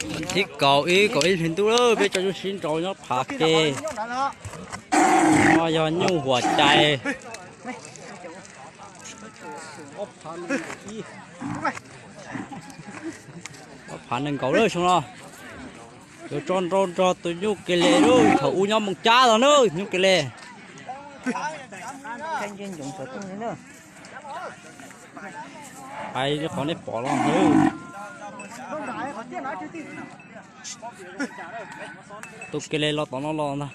Thib kaum ib, kaum ib hlis ntuj lawm, peb tso nyuj sib nraus nyob Phav Ke. No yog nyuj huam cai. Ob phav nees nkaum lawm xyoo no. Yuav tso nrau nrog tus nyuj Ke Les lub thaum u nyob Moos Cab los na, nyuj Ke Les. Hais li qhov nej pom los ntag. Tus Ke Les los tom no los ntag.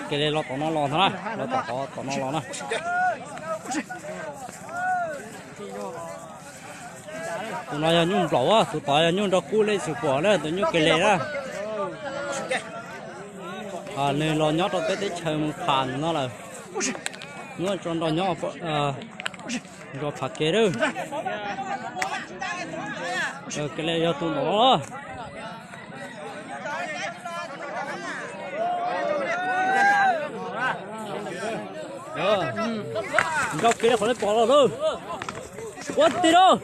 Ke Les los tom no los ntag na, los tom, tom no los na. Tus no yog nyuj nplaum, tus tod yog nyuj nrog kub lej xus puam na, tus nyuj Ke Les na. Nws los nyob rau peb teb chaws Moos Phas no lawm. Muab tso nrog nyob nrog Phav Ke lawm. Ke Les yog tus nplaum no. Nrau kiag qhov nej pom los lawm. Ua ti lawm.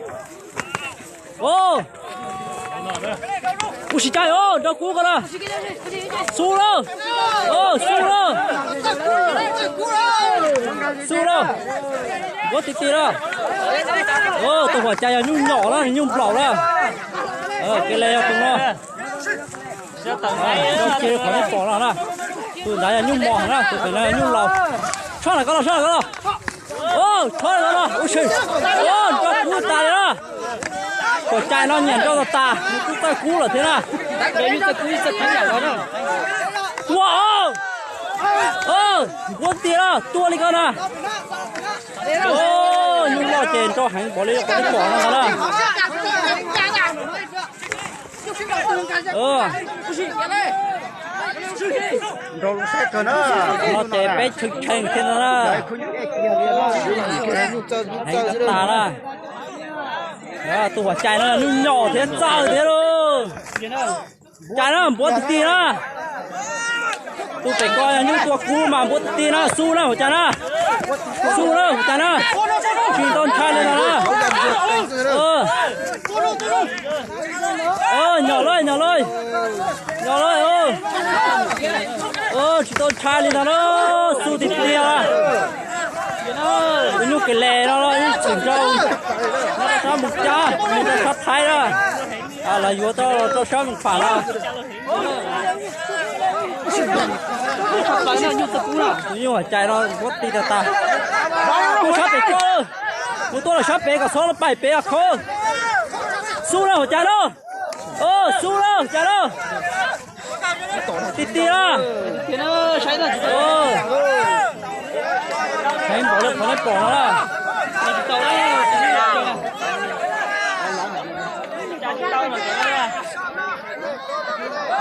Ua si cai os, nrau kub ko na. Xub lawm. Xub lawm. Xub lawm. Npuab ti ti na. Tus huam cai yog nyuj nyom na, nyuj nplaum na. Ke Les yog tus no. Nrau kiag qhov nej pom no na. Tus ntawd yog nyuj mos na, tus ntawd yog nyuj laus. Tshab lam ko los, tshab lam ko los. Tshab lam ko los, ua si. Nrau kub tas li na. Huam cai no nyiam nrau tas tas, nws twb txawj kub lawm thiab na. Tua os. Npuab ti na, tua li ko na. Nyuj loj ces nrau heev npaum li qhov nej pom no ntag na. Nrau lub saib kawg na. No ces peb tshee tshee thiab no na. Heev tag na. Tus huam cai no nyuj nyom thiab txawj thiab lauj. Cai na, npuab ti ti na. Tus pem ko yog nyuj tua kub mas npuab ti ti na, xub na huam cai na. Xub na huam cai na. Tsis tau ntshai li ntag na. Nyom lauj, nyom lauj. Nyom lauj. Tsis tau ntshai li ntag na. Xub tiag tiag. Tus nyuj Ke Les no los ib txwm nrau nyob rau sab Moos Cab, mus rau sab Thaib na. Los yuav tau rau sab Moos Pham no. Tus nyuj huam cai no npuab ti tas tas. Tuaj sab pem ko, kuv tuaj los sab pem kom txhob los paim pem os khawb. Xub na huam cai na. Xub na huam cai na. Ti ti na. Heev npaum li qhov nej pom no na.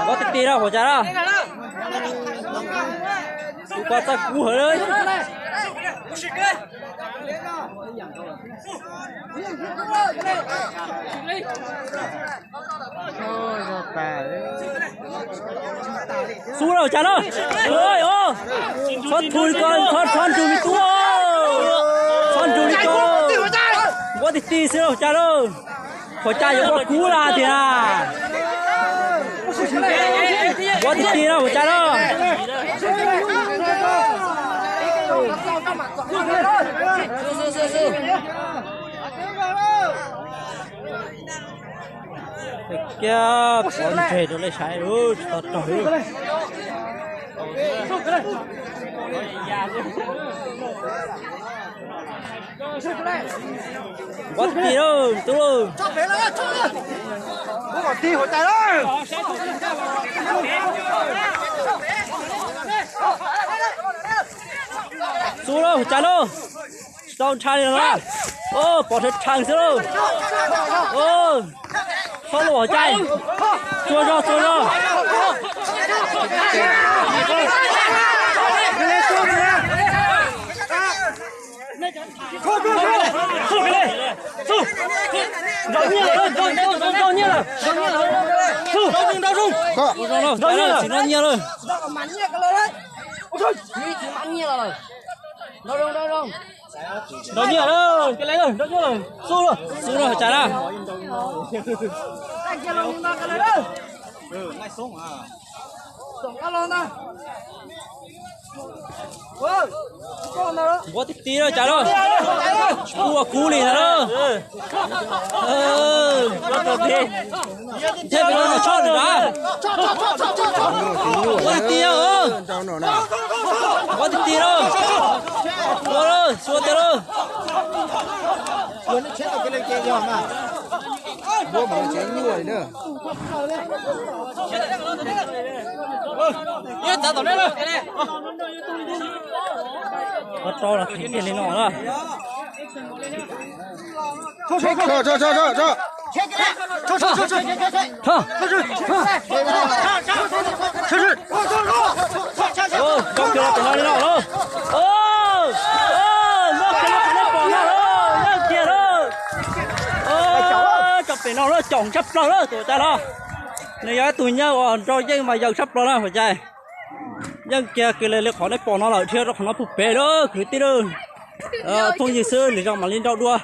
Npuab ti ti na huam cai na. Tus ko txawj kub heev li. Xub lauj huam cai lauj. Txhob thu li ko, txhob, txhob nrug li ko. Txhob nrug li ko. Npuab ti ti xwb lauj huam cai lauj. Huam cai yuav ua kub lawm tiag na. Npuab ti ti lauj huam cai lauj. Kiag pov ntseg rau lej saib, tsis tau raug li. Npuab ti ti lauj, tub lauj. Xub lauj huam cai lauj. Tsis tau ntshai li no na. Pov rhawv rhawv xwb lauj. Txhob luam huam cai. Txua zog, txua zog. Nyiaj lawm, nrau nyiaj lawm. Nrau zoo, nrau zoo. Nrau nyiaj lawm. Nrau nyiaj lawm, nrau nyiaj lawm. Xub lawm, xub lawm, tsa na. Npuab ti ti lawm, tsa lawm. Ua kub li ntag lawm. Thiab pem no tshoj nrad. Npuab ti ti, npuab ti ti lawm. Ua lawm, xua tiag lawm. Qhov rau los kheev kiag li no na. Nrau kiag los pem no li no lauj. Nrau kiag los pem no pom no lauj, yeej kiag lauj. Tso pem no lauj, caum tshaj plaws lauj tus tsa no. Nws yog ib tug nyab uas nrau yeej mas yawm tshaj plaws na ua cas. Yeej kiag kiag li qhov nej pom no lawm, dhia rau qhov no puag pem lauj kwv tij lauj. Phooj ywg xwb, lwm zaus mam li nrau dua.